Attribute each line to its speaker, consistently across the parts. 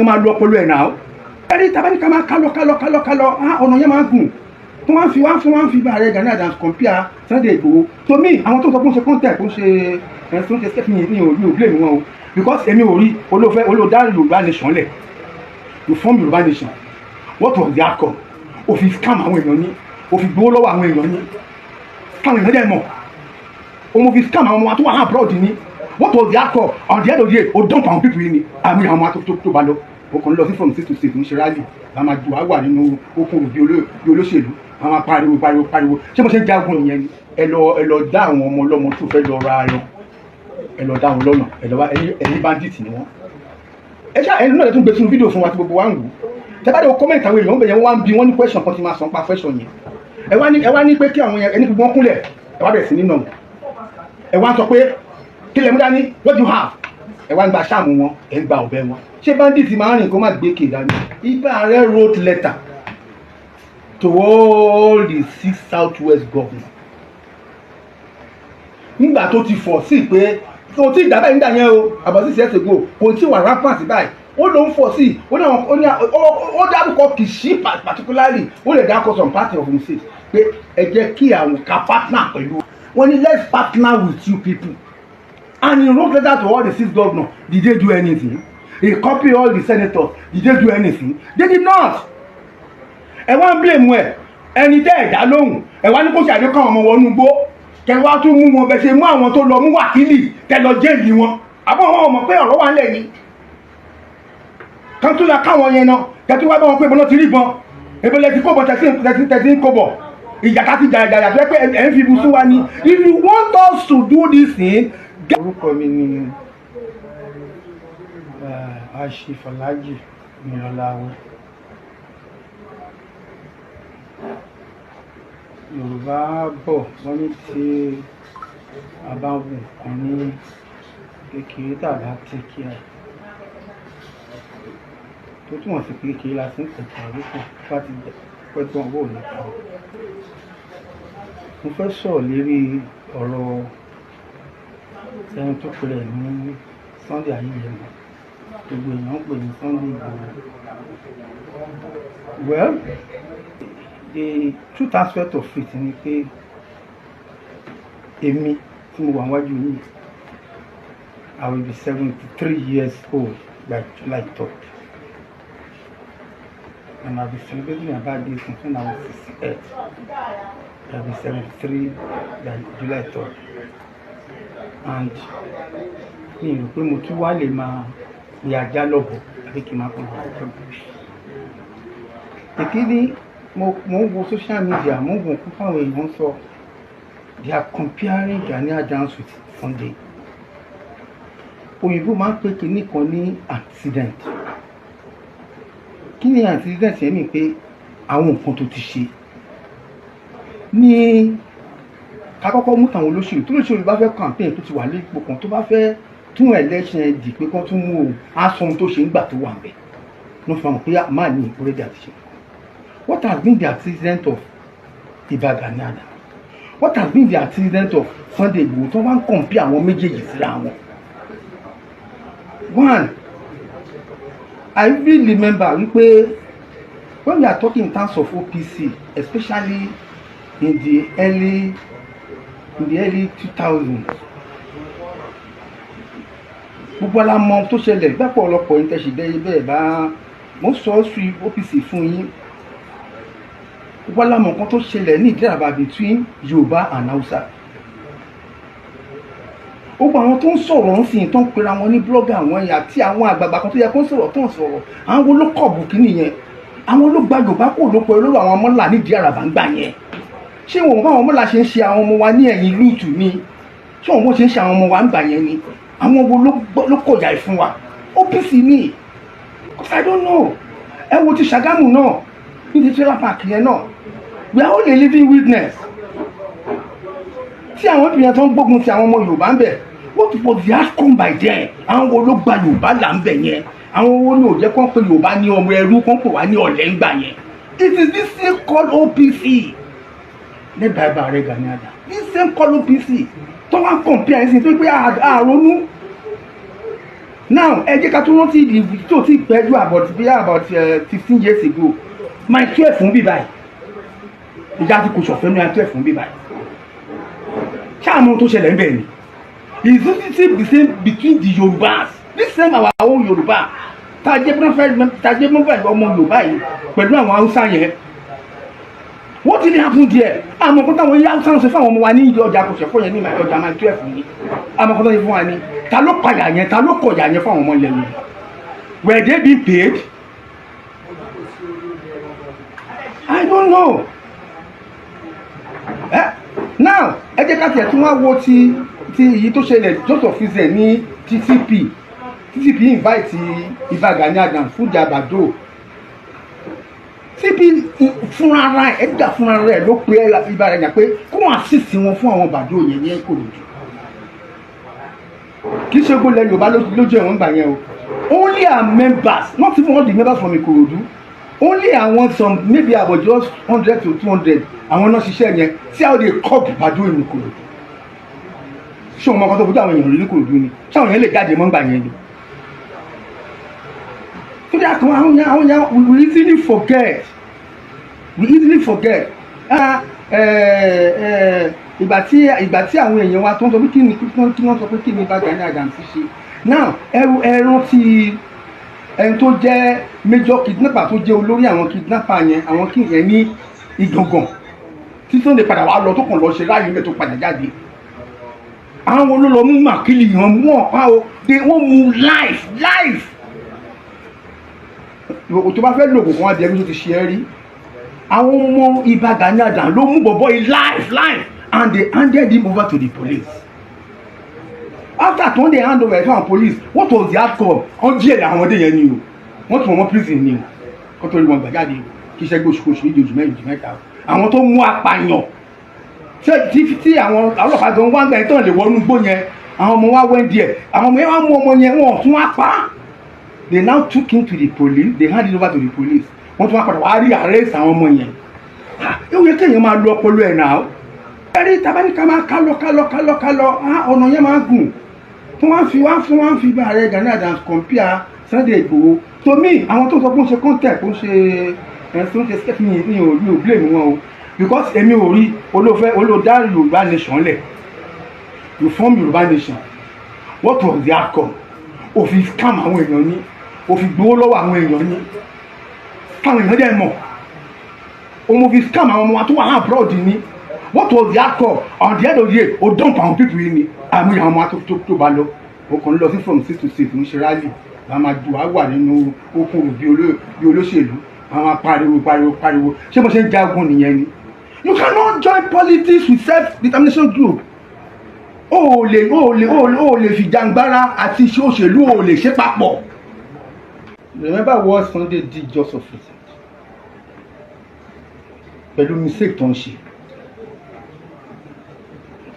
Speaker 1: Máa lu ọpọlọ ẹ̀ náà. Ẹni tàbí ká máa kálọ kálọ kálọ kálọ, ọ̀nà yẹn máa gùn tó wọ́n fi wá fún wọ́n fi Ààrẹ Gani Adams compare Sunday Igboho. To me, àwọn tó sọ pé ó ń ṣe content, tó ń ṣe ẹ̀, tó ń ṣe sketch, mi ò blame wọn o, because èmi ò rí olófẹ́ olódá Yorùbá nation lẹ̀. You form Yorùbá nation, what was the outcome? O fi scam àwọn èèyàn ní, o fi gbowó lọ́wọ́ àwọn èèyàn ní, káwọn èèyàn dẹ̀ mọ̀ o mo fi scam àwọn ọmọ wa tó wà abroad ní. What was the outcome? On the end of the day, o dump àwọn people yìí ni àmì àwọn ọmọ tó bá lọ. O kàn ń lọ sí from state to state, ń ṣe rally, a máa ju wá wà nínú okùn bí olóṣèlú, a máa pariwo pariwo pariwo. Ṣé mo ṣe ń jagun ìyẹn ni? Ẹ lọ dá àwọn ọmọ ọlọ́mọ tó fẹ́ lọ ra ẹran, ẹ lọ dá wọn lọ́nà, ẹ lọ wá ẹni bandit ni wọ́n. Ẹ ṣá ẹni náà lè tún gbé sínú fídíò fún wa tí gbogbo wa ń wò. Tẹ bá dé comment, àwọn èèyàn ń bẹ̀ yẹn, wọ́n wá ń bi wọ́n ní question kan tí máa sọ nípa question yẹn. Ẹ wá ní pé kí àwọn yẹn, ẹni gbogbo wọn kúnlẹ̀, ẹ wá bẹ̀rẹ̀ sí ní nà wọ́n. Ẹ wá sọ pé kí lẹ mú dání? What do you have? Ẹ wá ń gba sáàmù wọn, ẹ ń gba ọ̀bẹ wọn. Ṣé bandit máa ń rìn kó má gbé kéè dání? Ìbà Ààrẹ wrote letter to all the six South West governors nígbà tó ti fọ̀ sí pé kò tí ì dábàá nígbà yẹn o, about 6 years ago, kò tí ì wà rampant báyìí. Ó ló ń fọ̀ sí, ó ní àwọn, ó ní ó dárúkọ Kìṣí particularly, ó lè dárúkọ some part of him state pé ẹ jẹ́ kí àwọn ká partner pẹ̀lú wọ́n ní, "Let's partner with you people." And he wrote letter to all the six governors. Did they do anything? He copy all the senators. Did they do anything? They did not. Ẹ wá ń blame ẹ, ẹni tẹ́ ẹ̀ dá lóhùn. Ẹ wá ní kó ṣàdé káwọn ọmọ wọnú gbó, kẹ wá tún mú wọn bẹ ṣe mú àwọn tó lọ mú wákìlì, tẹ lọ jail wọn. Àbọ̀ wọn ò mọ̀ pé ọ̀rọ̀ wà ńlẹ̀ ni kan tó ya káwọn yẹn náà. Kẹtù wá bá wọn pé ìbọn náà ti rí ìbọn, ìbọn lẹ ti kó bọ̀, tẹ̀sí ń kó bọ̀. Ìjà ká ti jà ìjà tó yẹ pé ẹ̀ ń fi ibu sún wa ni. If you want us to do this thing. Orúkọ mi ni Aṣífọlájì Mìrànláwọ. Yorùbá bọ̀, wọ́n ní tí a bá wù nǹkan ní kékeré tàbí take care, tó túmọ̀ sí pé kékeré la ti ń pẹ̀ka ìrókò, bá ti pẹ́ tán, ọwọ́ ò ní ká o. Mo fẹ́ sọ̀rọ̀ lérí ọ̀rọ̀ ẹni tó pe rẹ̀ ní Sunday Ayéyẹmọ, gbogbo èèyàn ń pè ní Sunday Igboho. Well, the truth aspect of it ni pé èmi tí mo wà níwájú yìí, I will be 73 years old by July 3rd, and I will be celebrating my birthday since when I was 68. I will be 73 by July 3rd, and mi rò pé mo tún wá lè máa pe ajá lọ́bọ̀ àbí kí n máa pè wọ́n lọ́bọ̀. Ìkíní, mo ń wo social media, mo ń wo nǹkan táwọn èèyàn ń sọ. They are comparing Gani Adams with Sunday. Òyìnbó máa ń pè kinní kan ní accident. Kí ni accident yẹn? Ni pé àwọn nǹkan tó ti ṣe ní ká kọ́kọ́ mú tàwọn olóṣèlú tó lóṣèlú bá fẹ́ campaign, tó ti wà nípò kan, tó bá fẹ́ tún election dì pé kán tún mú òun, á sọ ohun tó ṣe ń gbà tó wà ń bẹ̀ ló fi hàn pé máa ní ìkúrẹ́dì àti ṣe. What has been the antecedent of Ìbà Gani Adams? What has been the antecedent of Sunday Igboho tó wá ń compare àwọn méjèèjì síra wọn? One, I really remember wípé when we are talking in terms of OPC, especially in the early 2000s, gbogbo ala mọ tó ṣẹlẹ̀ gbàpọ̀ ọ̀pọ̀lọpọ̀ yín tẹ̀sí dẹ́ bẹ́ẹ̀ bá mo sọ ọ́ sí OPC fún yín. Gbogbo ala mọ nǹkan tó ṣẹlẹ̀ ní Ìdí-Àràbà between Yorùbá and Hausa. Gbogbo àwọn tó ń sọ̀rọ̀ ń sìn, tó ń pera wọn ní blogger, àwọn ẹ̀yà àti àwọn àgbààgbà kan tó yẹ kó ń sọ̀rọ̀ tó ń sọ̀rọ̀, àwọn wo ló kọ̀bù kínní yẹn? Àwọn ló gba Yorùbá kò ló pẹ̀lú àwọn ọmọlà ní Ìdí-Àràbà ń gbà yẹn. Ṣé wọn bá àwọn ọmọlà ṣe ń ṣe àwọn ọmọ wa ní ẹ̀yìn lúùtù ni? Ṣé wọn bó ṣe ń ṣe àwọn ọmọ wa ń gbà yẹn ni? Àwọn wo ló kọjá ẹ̀ fún wa? OPC ni. Because I don't know. Ẹ wo ti Ṣàgámù náà, ní ti trailer park yẹn náà, we are all a living witness tí àwọn ènìyàn tó ń gbógun ti àwọn ọmọ Yorùbá ń bẹ̀. What was the outcome by then? Àwọn wo ló gba Yorùbá là ń bẹ̀ yẹn? Àwọn wo ni ò jẹ́ kó ń pe Yorùbá ní ọmọ ẹrú, kó ń pè wá ní ọ̀lẹ́ ń gbà yẹn? It is this same called OPC led by Ààrẹ Gani Adams, this same called OPC tó wá ń compare ẹ̀sìn tó gbé àrònú. Now, ẹ jẹ́ ká tún rántí ìdí tó ti pẹ́ jù, about bí about 15 years ago, Mile 12 fún bíbáyìí, ìjà ti kò sọ̀fẹ́ ní Mile 12 fún bíbáyìí. Ṣáà mọ tó ṣẹlẹ̀ ń bẹ̀ ni. Is it the same between the Yorubas, this same our own Yorùbá tàjẹ́ mọ́fẹ́ ọmọ Yorùbá yìí pẹ̀lú àwọn Haúsá yẹn? What really happen there? Àmọ́ kó táwọn ilé Haúsá ń ṣe fún àwọn ọmọ wa ní ìdí ọjà kò ṣẹ̀fọ́ yẹn, ní ọjà Mile 12 yìí. Àmọ́ kó tó ṣe fún wa ní, ta ló payà yẹn? Ta ló kọ̀yà yẹn fún àwọn ọmọ ilẹ̀ Yorùbá? Were they being paid? I don't know. Now, ẹ jẹ́ ká tiẹ̀ tún wá wo ti èyí tó ṣẹlẹ̀ just of recent ní TTP. TTP invite Ìbà Gani Adams fún ìjà Badoo. TP fúnra ẹ̀, ẹ̀dá fúnra rẹ̀ ló pe Ìbà rẹ̀ yàn pé kó wọn assist wọn fún àwọn Badoo yẹn ní Ìkòròdú. Kì í ṣe gbogbo ilẹ̀ Yorùbá ló jẹ́ ìwọ̀n gbà yẹn o. Only our members, not even all the members from Ìkòròdú, only àwọn some, maybe about just 100 to 200, àwọn náà ṣiṣẹ́ yẹn. See how they curb Badoo in Ìkòròdú. Ṣé òun mọ ọkọ tó fojú àwọn èèyàn rí ní Ìkòròdú ni? Ṣé àwọn èèyàn lè jáde mọ́ gbà yẹn ni? Tó dé àkàn àwọn yẹn, we easily forget, we easily forget. Ìgbà tí àwọn èèyàn wa tó ń sọ pé kí ni kí wọ́n sọ pé kí ni Ìbà Gani Adams ṣe. Now, ẹ rántí ẹni tó jẹ́ major kidnapper, tó jẹ́ olórí àwọn kidnapper yẹn, àwọn kí yẹn ní Ìgangan, tí Sunday padà wá lọ, tó kàn lọ ṣe ráàyè mẹ́tò padà jáde. Àwọn wo ló lọ mú màkìlì yẹn mú ọ̀pá o? They wọ́n mú life life. Tó bá fẹ́ lògùn kan wá di ẹbí tó ti ṣe é rí. Àwọn ọmọ Ìbà Gani Adams ló mú bọ̀bọ̀ yìí life life, and they handed him over to the police. After tí wọ́n dey hand over to àwọn police, what was the outcome? Wọ́n jí ẹ̀dá àwọn ọmọdé yẹn ni o. Wọ́n tún wọn mọ́ prison ni o, kó tó rí wọn gbà jáde. Kì í ṣe gbé oṣù kóṣù méjì, oṣù mẹ́rin, oṣù mẹ́ta o. Àwọn tó mú apààyàn tí àwọn ọlọ́pàá gan wá ń gbà yẹn tán lè wọnú igbó yẹn, àwọn ọmọ wa went there. Àwọn ọmọ yẹn wá mú ọmọ yẹn, wọn tún wá pa. They now took him to the police, they handed over to the police. Wọ́n tún wá padà wá rí arrest àwọn ọmọ yẹn. Ah, ó yẹ kéèyàn máa lo ọpọlọ ẹ̀ náà. Ẹ̀rí tabani ká máa kálọ kálọ kálọ kálọ, ọ̀nà yẹn máa gùn. Tí wọ́n fi wá fún wọ́n fi bá ààrẹ Gani Adams compare Sunday Igboho, to me, àwọn tó sọ pé ó ń ṣe content, ó ń ṣe ẹ̀, tó ń ṣe sketch, mi ò blame wọn o, because èmi ò rí olófẹ́ olódá Yorùbá nation lẹ̀. You form Yorùbá nation, what was the outcome? Òfin scam àwọn èèyàn ní, òfin gbowó lọ́wọ́ àwọn èèyàn ní, káwọn èèyàn dẹ̀ mọ̀ òun fi scam àwọn ọmọ wa tó wà abroad ní. What was the outcome? On the end of the day, o dump àwọn people yìí ni. Àmì àwọn ọmọ wa tó bá lọ, o kàn ń lọ sí from six to six, ń ṣe rally, wàá máa ju, wàá wà nínú okùn bí olóṣèlú, wàá máa pariwo pariwo pariwo. Ṣé mo ṣe ń jagun nìyẹn ni? You cannot join politics with self-determination group. O ò lè fi jàǹgbára àti iṣẹ́ òṣèlú, o ò lè ṣe papọ̀. Remember what Sunday did just of recent pẹ̀lú mistake tó ń ṣe.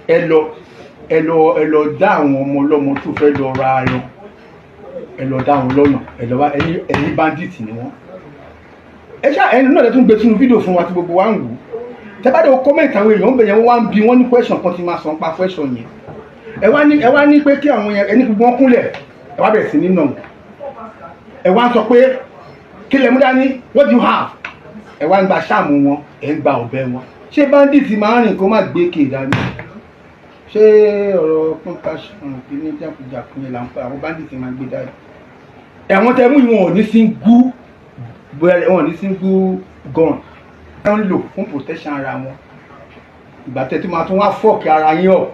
Speaker 1: Ẹ lọ dá àwọn ọmọ ọlọ́mọ tó fẹ́ lọ ra ẹran, ẹ lọ dá wọn lọ́nà, ẹ lọ wá ẹni bandit ni wọ́n. Ẹ ṣá ẹni náà lè tún gbé sínú fídíò fún wa tí gbogbo wa ń wò. Tẹ́bàdé comment, àwọn èèyàn ń bẹ̀ yẹn, wọ́n wá ń bi wọ́n ní question kan tí máa sọ nípa question yẹn. Ẹ wá ní pé kí àwọn yẹn, ẹni gbogbo wọn kúnlẹ̀, ẹ wá bẹ̀rẹ̀ sí ní nà wọ́n. Ẹ wá ń sọ pé kí lẹ mú dání? What do you have? Ẹ wá ń gba sáàmù wọn, ẹ ń gba ọ̀bẹ wọn. Ṣé bandit máa ń rìn kó má gbé kéè dání? Ṣé ọ̀rọ̀ compassion kìíní jákujàku yẹn là ń pa àwọn bandit máa gbé dání? Ẹ̀wọ̀n tẹ mú yìí, wọn ò ní single, wọn ò ní single gun wọ́n ń lò fún protection ara wọn. Ìgbà tẹ́ tí máa tún wá fuck ara yín ọ̀,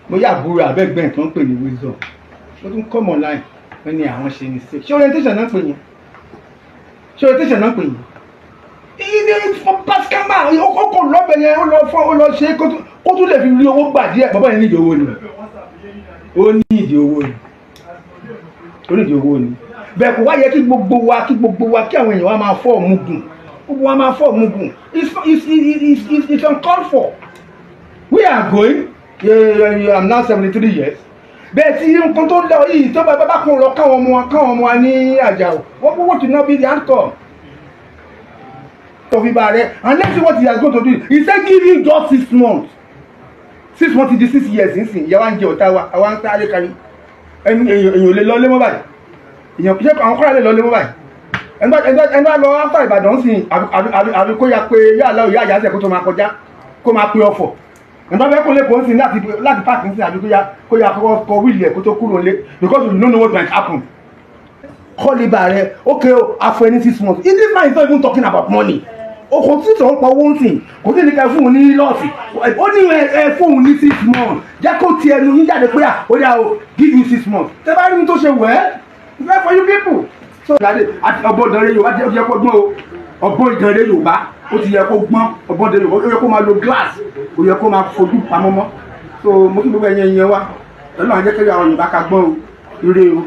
Speaker 1: bóyá àbúrò àbẹ́gbẹ́ tó ń pè ní wisdom, ó tún come online, wọ́n ní àwọn ṣe mistake. Ṣé orientation náà pè yín? Ṣé orientation náà pè yín? Ilé pàṣípàmà ó kò lọ́bẹ̀ yẹn, ó lọ fọ́, ó lọ ṣe kó tún lè fi rí owó gbà díẹ̀. Bàbá yẹn nídìí owó ni, ó ní ìdí owó ni, ó nídìí owó ni. Bẹ́ẹ̀ kò wá yẹ kí gbogbo wa kí àwọn èèyàn wa máa fọ́ ọ̀mùgùn, gbogbo wa máa fọ́ ọ̀mùgùn. It's uncalled for. We are going, yeah, I'm now 73 years. Bẹ́ẹ̀ tí nǹkan tó lọ yìí, tó bá kún lọ káwọn ọmọ wa ní àjàò, what will not be the outcome of ibà rẹ? And let's see what he has going to do. He said give him just 6 months. 6 months di 6 years nísìn. Ìyá wa ń jẹ ọ̀tá wa, àwa ń sáré kárí. Ẹni èèyàn ò lè lọ lé mọ́ báyìí. Èèyàn ṣé àwọn kọ́ra lè lọ lé mọ́ báyìí? Ẹni bá lọ after Ìbàdàn sí, àbí kó ya pé yá àlọ́ ìyá àyà kó tó máa kọjá, kó máa pe ọ̀fọ̀. Ẹni bá fẹ́ kó lẹ́kọ̀ọ́ sí láti park sí, àbí kó ya kọ́ kọ́ wheel ẹ̀ kó tó kúrò lé, because you no know what might happen. Kọ́lé bá rẹ, okay o, afọ ẹni 6 months. This man is not even talking about money o. Kò tí sọ̀rọ̀ pa owó ń sìn, kò tí ní ká fún un ní loss. Ó ní ẹ fún un ní 6 months, jẹ́ kó ti ẹnu yín jáde pé à ó yà o, give you 6 months. Tẹ́ bá rí mi tó ṣe wẹ́ well for you people. So jáde àti ọgbọ́n ìdánrẹ́ Yorùbá ó ti yẹ kó gbọ́n o. Ọgbọ́n ìdánrẹ́ Yorùbá ó ti yẹ kó gbọ́n. Ọgbọ́n ìdánrẹ́ Yorùbá, ó yẹ kó máa lo glass, ó yẹ kó máa fojú pamọ́ mọ́. So mo kí gbogbo ẹ̀yin ẹ̀yin wa, Ọlọ́run á jẹ́ kí àwọn Yorùbá ká gbọ́n o. Ire o.